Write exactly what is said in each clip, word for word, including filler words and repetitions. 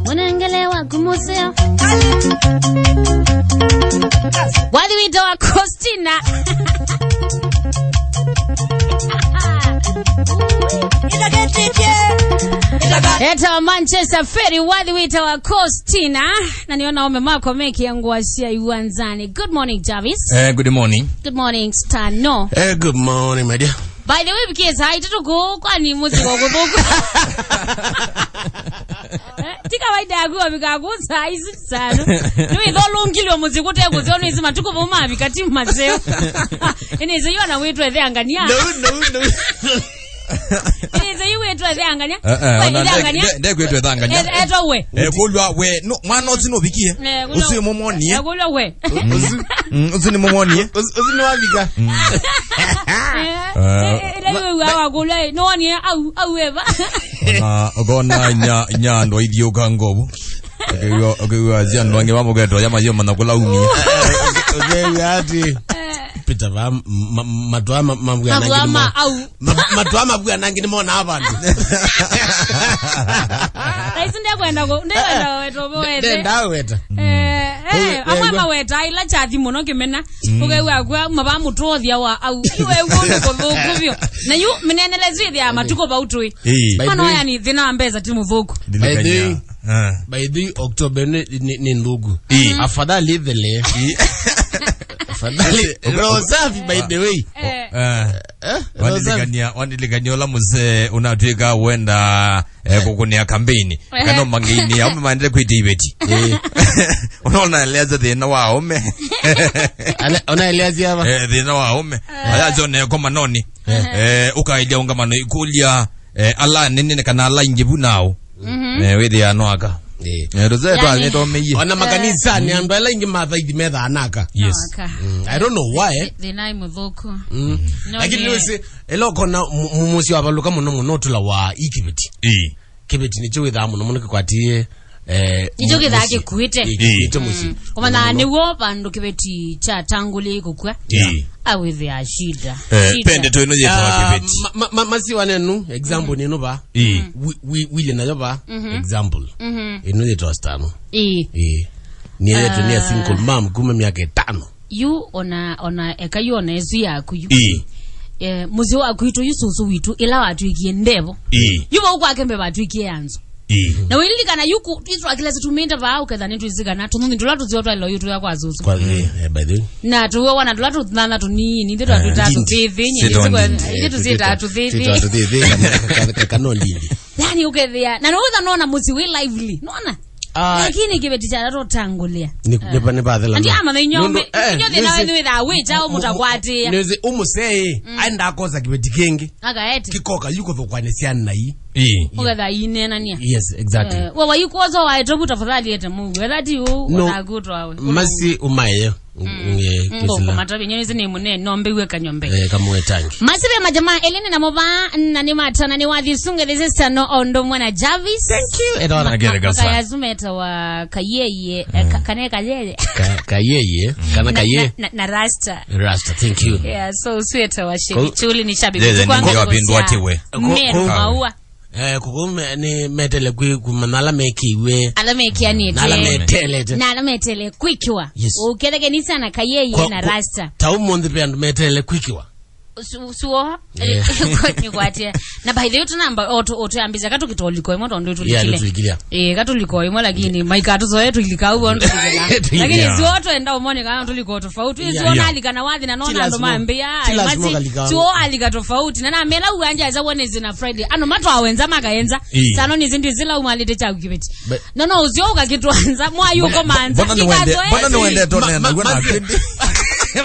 Mũnengele waku mũseo. Wathi witũ wa Costina. Etawa Manchester Ferry, wathi witũ wa Costina. Na nĩona ome mako mekia ngũa sya iwanzani. Good morning, Jarvis. Eh, good morning. Good morning, Stano. Eh, good morning, my dear. By the way, vikie saa itatu kũu, kwani mũsyĩ kwa kũthũku? Eh, ti kawaida yaku wavika kũu saa isu sana. Nĩwĩtholũngilwe mũsyĩ kũte kũseo nĩsi matukũ vau mavika ti maseo. Ĩnĩsĩ yu ana wĩtwe theangania. No, no, no. Ĩnĩsĩ yu wĩtwe theangania. Eh, eh, ona ĩtheangania. Nde-, nde-, ndekwĩtwe theangania. Eh, etwa we. Eh, kũlwa we, no, mwana ũsu nũvikie. Eh, kũlwa ũsu we. Mũmwonie. Eh, kũlwa we. Ũsu, mm, ũsu nĩ mũmwonie. Ũsu, ũsu nĩ wavika. Mm. Eh, eh, eh, ĩla wĩw'a wakũlwa, eh, nĩwonie au, au eva. Ona ũkona nya, nya andũ aithiũka ngovu. Ũkĩw'a, ũkĩw'a asyĩ andũ angĩ mamũketwa ya mayo mana kũla umie. Ũkĩw'a ati, Peter va, ma, matwa ma, mavua nangi nimo. Au. Ma, matwa mavua nangi nimo na avandu. Thaisi ndekwenda ku, ndekwenda wetwa voete. Ndenda weta. Eh, eh, amwe maweta ila chathi mũno kĩmena. Ũkew'a kwa mava mũtothia wa au. Iwe w'o nĩ kũthũku vyo. Na yu mĩnenelesu ĩthĩa matukũ vau tũĩ. Ĩĩ. Mana oya nĩ thĩna wa mbesa ti mũthũku. By the way, ah, by the way, October nĩ, nĩ, nĩ nthũku. Ĩĩ. Afadhali ĩthele. Ĩĩ. Afadhali. Roho safi, by the way. Eh. Eh, roho safi. Wandilikania, wandilikania ũla mũsee ũnatwĩka wenda, eh, kũkũnĩa kambeini. Eh. Kana mangĩini, au maendele kwĩtia iveti. Eh. Unaona eleza thĩna wa aume. Ana-, unaelezea hapa? Eh, thĩna wa aume. Eh. Aya zone komanoni. Eh. Eh, ũkaĩlya ũngamano ikũlya, eh, ala nene kana ala ingĩ vu nao. Mhm. Eh, wĩthĩa no aka. Eh. Eh, rũze twa nĩtomeiye. Ona makanisa nĩ andũ ala ingĩ mathaithi methaa naka. Yes. No aka. Mm, I don't know why. Thĩ-, thĩna nĩ mũthũku. Mm. No. Lakini nĩ wĩsĩ, ĩla ũkona mu-, mu-, mũsyĩ wavaluka mũno mũno ũtũla wa ikiveti. Ĩĩ. Kĩveti nĩkyo wĩthaa mũno mũno kĩkwatĩe, eh, nĩkyo kĩthaa mũsyĩ. Kĩkuĩte. Ĩĩ, kĩkuĩte mũsyĩ. Mm. Kũmanya nĩw'o vandũ kĩveti kyatangũlĩe kũkw'a. Ĩĩ. Awĩthĩa shida. Eh, shida. Pende tu ĩno yĩtawa kĩveti. Ah, ma, ma, ma, masiwa nenu, example nĩ ĩno va. Ĩĩ. Wi-, wi-, wile nayo va, example. Mhm. Ĩno yĩtawa Stano. Ĩĩ. Ĩĩ. Nĩ yetu nĩ a single mom kuma miaka ĩtano. Yu ona, ona eka yu ona ĩsu yaku yu. Ĩĩ. Eh, mũsyĩ waku itũ yu sũsũ witũ, ĩla watwĩkie ndevo. Ĩĩ. Yu vau kwake mbee vatwĩkie anzu. Ĩĩ. Na wĩlilikana yu ku-, itũ akila situmĩte vaa ũketha nĩtwĩsĩ kana tũnũnthi tũla tũseo twaĩlwa yu tũya kwa sũsũ. Kwa, eh, eh, by the way. Na tũwe wana tũla tũthana tũnini, ithe twatwĩtaa tũthĩthĩ, ithe tũsyĩtaa tũthĩthĩ. Tũthĩthĩ, kana, kana, kana ndindi. Yani ũkethĩa, na nĩwĩtha nona mũsyĩ wĩ lively, nona? Ah. Lakini kĩveti kya tata ũtangũlĩa. Nĩ, nĩ pa, nĩ pathela. Andi ama na inyo, nũndũ, eh, inyo thĩna nĩsĩ, wenyu wĩthaa wĩ kyaũ mũtakwatĩa. Nĩsĩ ũmũsee, aenda akosa kĩveti kĩngĩ. Akaete. Kĩkoka yu kũthũkwanĩsya nai. Ĩĩ. Ũketha inenania. Yes, exactly. Eh, wa, wa yu kwosa wa etobu tafadhali ete Mungu. Ethati u, no. Ũtakutwa we. Masi umaye. Mm. Nge-, mm, kĩsila. Ngũkũmata vinya nĩsĩ nĩ mũnene, no mbewe kanyombe. Eh, kamwe tangi. Masive majamaa, elene na mova, na nĩ matana, nĩ wathi sunge, this is Stano, o ũndũ ũmwe na Jarvis. Thank you. Etawa na kere kasa. Makaya zumeta wa kayeye, eh, ka-, kane kayeye. Ka-, kayeye, kana na, kaye. Na, na, na Rasta. Rasta, thank you. Yeah, so sweta wa shebi. Ko-, chuli ni shabiki. Yeye, kwa ndio ngozi apindwa ya tiwe. Ko-, meru ko-, maua. Eh, kũkũ me-, nĩ metele kwĩ kumana ala mekĩiwe. Ala mekianĩte. Na ala metelete. Na ala metele kwĩkiwa. Yes. Ũkethekeni sana kayeye na Rasta. Ta ũmũnthĩ ve andũ metele kwĩkiwa. Su-, suo. Eh. Nĩkwatia. Na by the way, tunamba, o tu-, o tuyambĩsya katũkĩtoliko ĩmwe tondũ tũlikile. Yeah, tũlikile. Eh, katũliko ĩmwe lakini maika tũzoe tũilika ũguo tũlikile. Lakini suo twenda ũmone kana tũliko tofauti. Yeah. Suo nalika na wathi na nona andũ mambĩa. Suo alika tofauti. Na namela uwanja za Wednesday na Friday. Ano matwa wenza makaenza. Ĩĩ. Sano nĩ zindu zila umalite cha kibeti. Be- No, no, ũsyo ũkakĩtwanza, mwayu ũkomanza. Mbona nĩwende-, mbona nĩwendete ũneena guo na kwĩndĩ?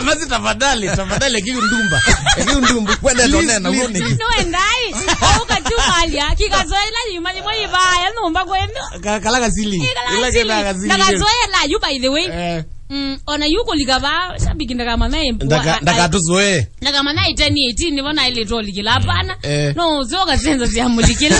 Masi tafadhali, tafadhali, kiundumba. Kiundumba. Wendete ũneena guo nĩkĩ? Nĩwendai. Ũkachumalia, kikazoela yuma, yuma ibaya, nyumba kwenu. Ka-, kala kasili. Ĩla kala kasili. Ndakazoela, you by the way. Eh. Mm, ona yu kũlika va, shabiki ndakamanya. Ndaka-, ndakatũzoe. Ndakamanya ten eighteen, nĩvo naĩlĩtwe ũlikĩla, hapana. Eh. No, ũsyo ũkasenza sya mũlikĩla.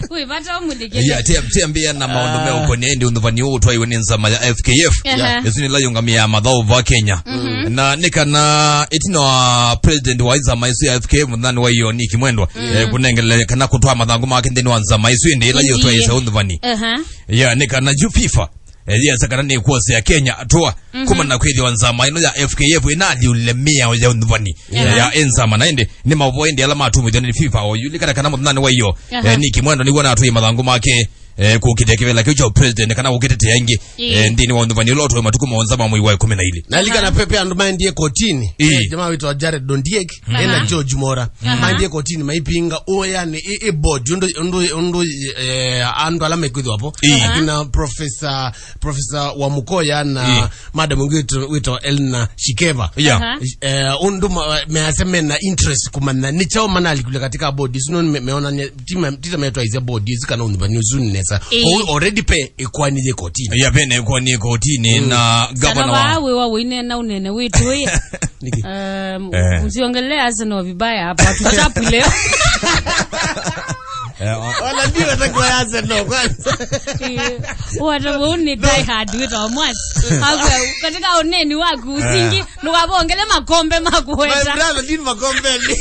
Wĩ vata ũmũlikĩte. Yeah, tia, tia mbia na maũndũ me ũkonia ĩndĩ ũnthuvani ũũ ũtwaiwe nĩ nzama ya F K F. Aha. Ĩsu nĩ ĩla yũngamĩaa mathaũ va Kenya. Mhm. Na nĩ kana ĩtina wa president wa nzama ĩsu ya F K F, mũthanĩ wa ĩyo Nick Mwendwa, eh, kũnengele kana kũtwaa mathangũ make nthĩnĩ wa nzama ĩsu ĩndĩ ĩla yĩũtwaĩĩsya ũnthuvani. Aha. Yeah, nĩ kana yu FIFA, eh, yĩasa kana nĩ kwosea Kenya atũa. Mhm. Kumana na kwĩthĩwa nzama ĩno ya F K F ĩnaalyũlile mĩao ya ũnthuvani ya enzama, na ĩndĩ nĩ mavoya ĩndĩ ala matumĩthw'a nĩ FIFA oyu. Lilikana kana mũthanĩ wa ĩyo, eh, Nick Mwendwa nĩw'o anatwĩe mathangũ make, eh, kũkĩthya kĩvĩla kĩu kya president kana kũkĩtetea ĩngĩ, eh, nthĩnĩ wa ũnthuvani ũla ũtwaĩwe matukũ ma nzama mwei wa ĩkũmi na ilĩ. Na lilikana pepe andũ maendie kotini. Eh, jamaa wĩtawa Jared Ondiek, ena George Mora. Aha. Maendie kotini maipinga ũũ, yani, ĩ, ĩ board, ũndũ, ũndũ, ũndũ, eh, andũ ala mekwĩthĩwa vo. Ĩ. Akina Professor, Professor Wamukoya na Madam ũngĩ wĩtwa, wĩtwa Elna Shikeva. Yeah. Aha. Eh, ũndũ ma-, measya mena interest kũmanya nĩ kyaũ manalikulya katika board. Isu nũndũ me-, meonany'a, ti ma-, ti ta metwaisye board isu kana ũnthuvani ũsu nĩ nesa. Ĩ. Kwoou already pe ĩkoani yĩ kotini. Ya, pene ĩkoani kotini na gavana wa. Sana wa wĩ wa wĩne na ũnene wĩtũ ĩ. Nĩkĩ? Um, eh, usiongelee Arsenal vibaya hapa. Tutapu leo. Eh, wa- Wala ndio watakuwa Arsenal kwanza. Eh, wata wao ni die hard with our match. Hapa katika uneni waku usingi, eh, nukabongele makombe makuweta. My brother, dini makombe ni.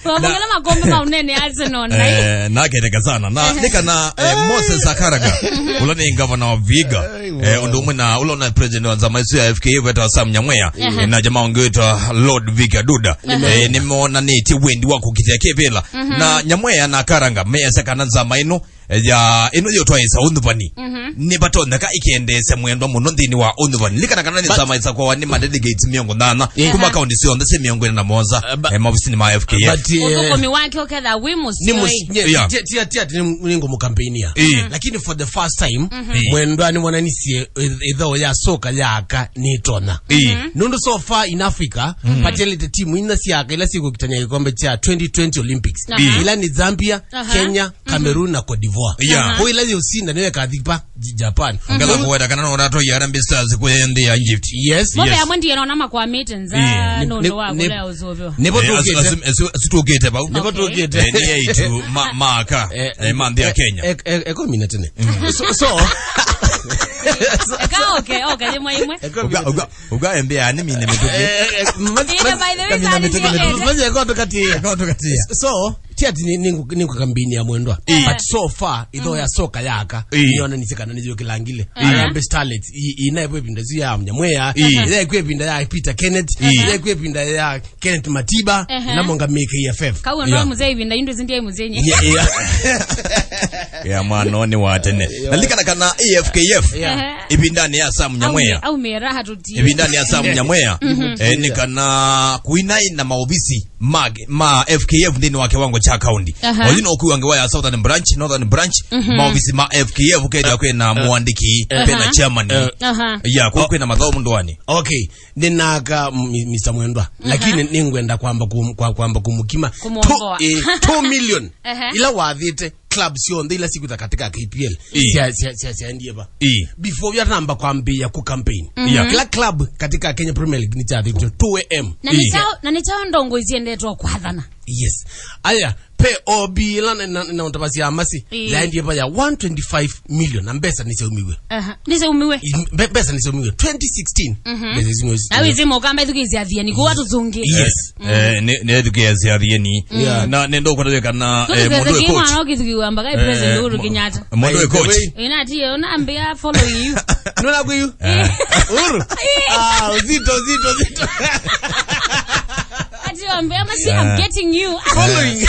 Wabongele makombe ma uneni Arsenal na. Eh, naketeka sana. Na, eh, nĩ kana, eh, Moses Akaraga, ũla nĩ ngavana wa Vihiga, eh, ũndũ ũmwe na ũla na president wa nzama ĩsu ya F K F wĩtawa Sam Nyamweya, eh, na jamaa ũngĩ wĩtawa Lord Vic Aduda, eh, nĩmonanĩtye wendi wa kũkitĩa kĩvĩla. Na Nyamweya na Akaraga measya kana nzama ĩno, eh, ya, ĩno yĩũtwaĩsa ũnthuvani, nĩvatonyeka ĩkĩendeesya mwendwa mũno nthĩnĩ wa ũnthuvani. Lilikana kana nĩ nzama ĩsakũawa nĩ ma delegates mĩongo nana kuma kaunti syonthe syĩ mĩongo ĩna na mũonza, eh, maovisinĩ ma F K F. But, eh, ũthũkũmi wake ũkethĩa wĩ mũseo. Nĩ mũs-, yeah. Ti, ti, ti ati nĩ, nĩ ngũmũkampeinia. Eh. Lakini for the first time, mwendwa nĩwonanisie ĩthoo ya soka ya aka nĩtonya. Eh. Nũndũ so far in Africa, patialĩte timu inya sya aka ila sikũkitania kĩkombe kya twenty twenty Olympics. Aha. Ila nĩ Zambia, Kenya, Cameroon na Cote d'Ivoire. Yeah. Kwa ila yũsinda nĩyo ĩkathi pa J-, Japan. Ngala kũweta kana no ũratwaie Harambee Stars kũya nthĩ ya Egypt. Yes. Mothe amwe ndiye naona makwamĩte nza nũndũ wa kũlea ũsũvĩo. Nĩvo tũkĩte. Asu tũkĩte vau. Nĩvo tũkĩte. Eh, nĩ aitu ma, ma aka, eh, ma nthĩ ya Kenya. Eh, eh, eh, ĩkũmi na tene. So, so. Eka, okay, okay, ĩmwe, ĩmwe. Ĩkũmi na tene. Uga, uga, uga embea nĩ mine mĩtũkĩ. Eh, eh, ma-, by the way, kamina mĩtũkĩ, mĩtũkĩ. Maze kwa tukati. Kwa tukati. So, ti ati nĩ, nĩ, nĩ kukambini ya mwendwa. Eh. But so far, ĩthoo ya soka ya aka, eh, nĩyonanisye kana nĩyo kĩlangile. Eh. Harambee Starlets, i-, ina ĩkwĩ ĩvinda ĩsu ya Nyamweya, eh, ina ĩkwĩ ĩvinda ya Peter Kenneth, eh, ina ĩkwĩ ĩvinda ya Kenneth Matiba, na Monga K F F. Kauwa ndo mzee ĩvinda, indo zindi ya mzee nye. Yeah, yeah. Ya mwana nĩ wa tene. Yeah. Na lilikana kana A F K F, yeah, ĩvindanĩ ya Sam Nyamweya. Au me-, au mera hatuti. Ĩvindanĩ ya Sam Nyamweya, eh, nĩ kana kuinai na maovisi ma, ma F K F nthĩnĩ wa kĩwango kya kaunti. Aha. Oyu no kuwa ngewa ya Southern Branch, Northern Branch, maovisi ma F K F kethĩa kwĩna mũandĩki, pena chairman. Aha. Ya, kwa kwĩna mathaũ mũndũanĩ. Okay, nĩnaka, m-, Mister Mwendwa, lakini nĩngwenda kwamba kum-, kwa-, kwamba kũmũkima. Kũmwongoa. Two, eh, two million. Ehe. Ila wathĩte club syonthe ila sikwĩtha katika K P L. Ii. Sya, sya, sya, syaendie va. Ii. Before vyatanamba kwambĩĩa ku campaign. Mhm. Yeah. Kila club katika Kenya Premier League nĩkyathĩtwe two A M. Na nĩ kyaũ, na nĩ kyaũ ndongo isiendetwe kwathana? Yes. Aya, pe O B ila na, na, na ũtavasya amasi, ii, yaendie va ya one twenty-five million, na mbesa nĩsyaumiwe. Aha. Nĩsyaumiwe? I-, mbe-, mbesa nĩsyaumiwe. Twenty sixteen. Mhm. Mbesa isu nĩsyaumiwe. Na wĩsĩ mokamba ĩthukĩĩsya athiani, kuwa tũsũngĩ. Yes. Eh, nĩ, nĩ ethukĩĩsya athiani. Yeah. Na nĩ ndũkwata kana, eh, mũndũ wĩ coach. Mwana ũkĩthukiwa mpaka president Uhuru Kenyatta. Mũndũ wĩ coach. Ĩna ati, ona mbĩa following you. Nona kwa you? Eh. Uhuru? Ah, uzito, uzito, uzito. Ati wambĩa, "Masi, I'm getting you." Following.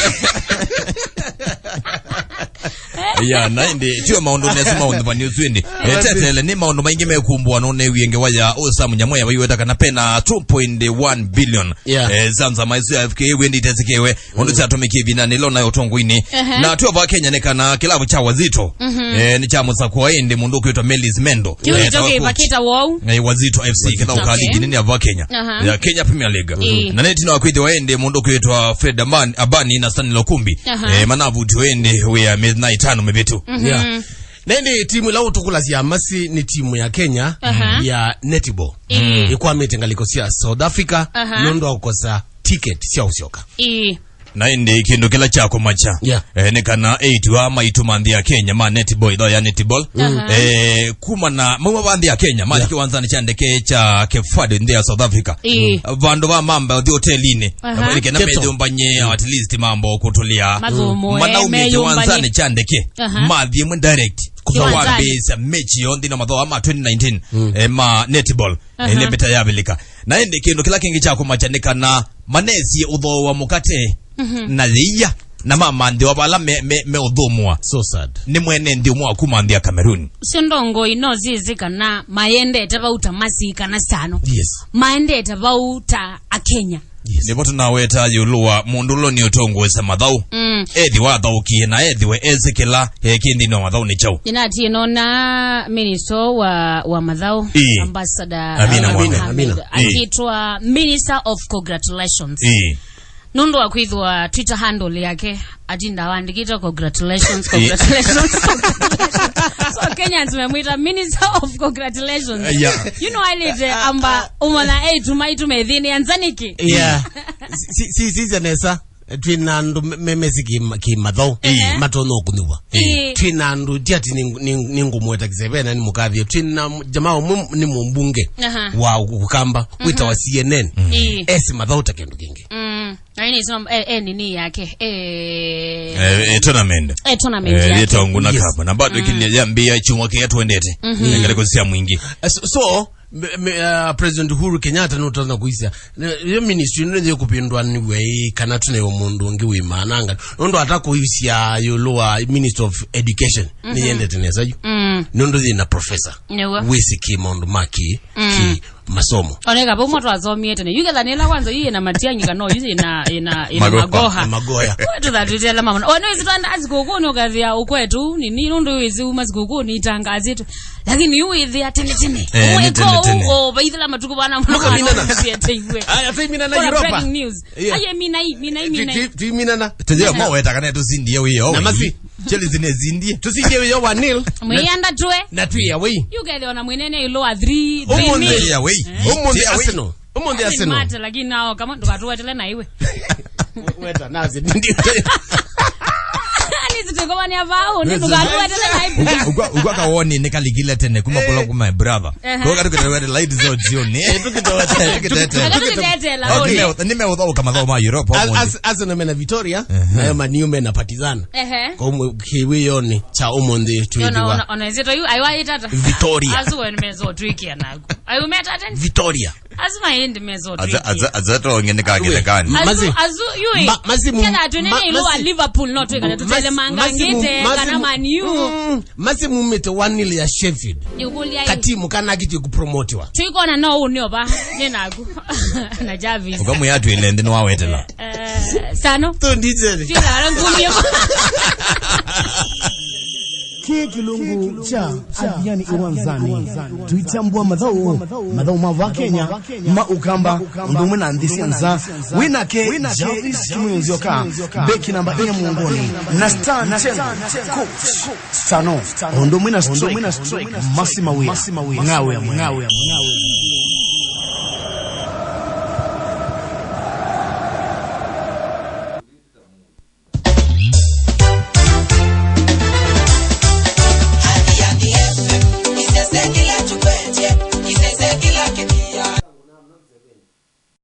Ya, na ĩndĩ, tio maũndũ nesa maũndũ vani ũsu ĩndĩ. Eh, tetele, nĩ maũndũ maingĩ mekumbũa nũnewie ngewa ya Sam Nyamweya waiweta kana pena two point one billion. Yeah. Eh, za nzama isu ya F K F ĩndĩ itesĩkĩwe. Ũndũ syatũmĩkie ĩvindanĩ ĩla ũnayo ũtongoinĩ. Ehe. Na tio va Kenya nĩ kana kĩlavu kya Wazito, eh, nĩ kya mũsakũa ĩndĩ mũndũ ũkwĩtwa Melis Mendo. Kĩu nĩkyo kĩvakĩta wou. Eh, Wazito F C, kĩtha ũkaligi nĩ ava Kenya. Aha. Ya Kenya Premier League. Ĩĩ. Na nĩ ĩtina wa kwĩthĩwa ĩndĩ mũndũ ũkwĩtwa Fred Aman-, Abani na Stanley Lokumbi. Aha. Eh, manavutiwe ĩndĩ wĩa mĩthenya ĩtano mĩvĩtu. Mhm. Yeah. Na ĩndĩ timu ĩla ũtũkũlasya masi nĩ timu ya Kenya, aha, ya netball. Ĩĩ. Ĩkwamĩte ngalĩko sya South Africa, aha, nũndũ wa kũkosa ticket sya ũsyoka. Ĩĩ. Na ĩndĩ kĩndũ kĩla kya kũmakya, yeah, eh, nĩ kana eitu aa maitũ ma nthĩ ya Kenya ma netball, ĩthaũ ya netball, aha, eh, kuma na mauma va nthĩ ya Kenya, mathi, yeah, kĩwanzanĩ kya ndeke kya Kefadu nthĩ ya South Africa. Ĩĩ. Vandũ va mamba ũthi hotelinĩ, aha, na kena, Cape Town, meyũmbany'e, mm, at least mambo kũtũlĩa. Mathũmũe, manaumie meyũmbany'e kĩwanzanĩ kya ndeke, aha, mathi ĩmwe direct kũthawa kĩwanzanĩ, base mechi yonthe na mathawa ma twenty nineteen, mm, eh, ma netball. Aha. Ĩlĩ mbeta yavilika. Na ĩndĩ kĩndũ kĩla kĩngĩ kya kũmakya nĩ kana manesie ũthooa mũkate, mhm, na yĩia, na mamanthĩwa vala me, me, me ũthũmũa. So sad. Nĩ mwene nthĩ ũmwe wa kuma nthĩ ya Cameroon. Syo ndongoi no syĩsĩ kana mayendete vau ta masi kana sano. Yes. Mayendete vau ta Akenya. Yes. Nĩvo tũnaweta ĩũlũ wa mũndũ ũla nĩ ũtongoesya mathaũ. Mm. Ethĩwa athaũkie na ethĩwe esĩ kĩla, eh, kĩ nthĩnĩ wa mathaũ nĩ kyaũ. Nĩnatie nona minister wa, wa mathaũ, ĩĩ, Ambassador Amina, Amina Mohamed, Amina, ĩĩ, akĩtwa Minister of Congratulations. Ĩĩ. Nũndũ wa kwĩthĩwa Twitter handle yake atinda wandĩkĩte congratulations, ĩĩ, congratulations, congratulations. So Kenyans memwĩta Minister of Congratulations. Yeah. You know, ailĩte amba ũmona eitu maitũ methĩnĩa nza nĩkĩ? Yeah. Si, si, si, si, nesa. Twĩ na andũ me-, me-, mesi kĩ-, kĩmathaũ, ĩĩ, matonya ũkũnĩw'a. Ĩĩ. Twĩ na andũ ti ati nĩ, nĩ, nĩ ngũmweta kĩsevena nĩ mũkavie. Twĩ na m-, jamaa ũmwe nĩ mũmbunge, aha, wa Ũkamba, mhm, wĩtawa C N N. Ĩĩ. Esi mathaũ ta kĩndũ kĩngĩ. Mm. Na ĩnĩ sino, eh, eh, nini yake? Eh, eh, eh, tournament. Eh, tournament, eh, yake. Yĩtawa Nguna, yes, Cup. Na bado, yes, kĩnya yambia chuma kĩa twendete. Mhm. Ngalĩko cia mwingĩ. Eh, so, so, Me, me, uh, President Uhuru Kenyatta nũtonya kũisya, ne-, yo ministry ĩno nĩyo kũvĩndũanĩw'e ĩ, kana tũnewe mũndũ ũngĩ wĩ maananga. Nũndũ ata kũisya ĩũlũ wa Ministry of Education, mhm, nĩyendete nesa yu. Mm. Nũndũ yĩ na professor. Nĩw'o. Wĩsĩ kĩ maũndũ ma kĩ, mm, kĩ masomo. Oneka vau mwa twasomie tene. Yu ketha nĩla kwanza yu yĩ na Matiang'i kana yu yĩ na, yĩ na, yĩ na Magoha. Magoha. Magoha. Kwetu thatwĩtela mama. Ona isi twanda sikũkũnĩ ũkathĩa ũkwetu nini nũndũ wĩsĩ uma sikũkũnĩ itangasĩtwe. Lakini yu wĩthĩa tene tene. Eh, nĩ tene tene. O, vaithĩla matukũ vana mũno. Mũkaminana. Aya, tũiminana Europa. Breaking news. Yeah. Aye, minai, minai, minai. Tũiminana. Tũjĩa mo weta kana tũsindie wĩyo. Na masi. Chelsea nĩsindie. Tũsindie wĩyo one nil. Mwĩyanda twe. Na twĩ away. Yu kethe ona mwĩnene ĩũlũ wa three, three nil. Ũmũnthĩ away. Ũmũnthĩ Arsenal. Ũmũnthĩ Arsenal. Mate, lakini nao kama ndũkatũwetele na iwe. Weta, nasi, ndio. Ani zitikowania vau, ni ndũkatũwetele na iwe. Ugwa, ugwa kawoni nĩkalikile tene kuma kũla kuma brother. Ehe. Kwa katu kitawete light zo jioni. Eh, tukitawete. Tukitawete. Tukitawete la. Okay, nime-, nimeutha kama thao ma Europe. As-, as-, Arsenal mena Vitoria, ehe, nayo Man U mena Partizan. Ehe. Kwa umwe kiwiyoni cha ũmũnthĩ twenty-one. Ona, ona, ona, zito yu, aiwa itata. Vitoria. Azu wen mezo tuikia nagu. Ayu meta tena? Vitoria. Azuma ĩndĩ meso. Aza, aza, aza tonge nĩ kakĩthekani. Azu, azu, yui. Ma-, masimu, ketha twĩ nĩ ma-, ĩlũ wa masi-, Liverpool, no twĩkane tũtele mangangĩte kana Man U. Mm, masimu mĩte one nil ya Sheffield. Nĩũkũlya ĩ. Katimu kana kitu kupromotiwa. Twĩkona no ũnĩ oba, nĩ naku. Na Jarvis. Ũkamwĩa atwĩle nthĩ nĩwawetela. Eh, sano. Tondizele. Twĩla ngumio. Kĩ kĩlungu kya Athiani Iwanzani. Tũikyambũa mathaũ, mathaũ ma va Kenya, ma Ũkamba, ũndũ ũmwe na nthĩ sya nza. Wĩ nake Jarvis Kimũnzyoka, beki namba inya mũongonĩ, na star ten, coach, sano, ũndũ ũmwe na strike, Masi Mawĩa, ng'awe amwe.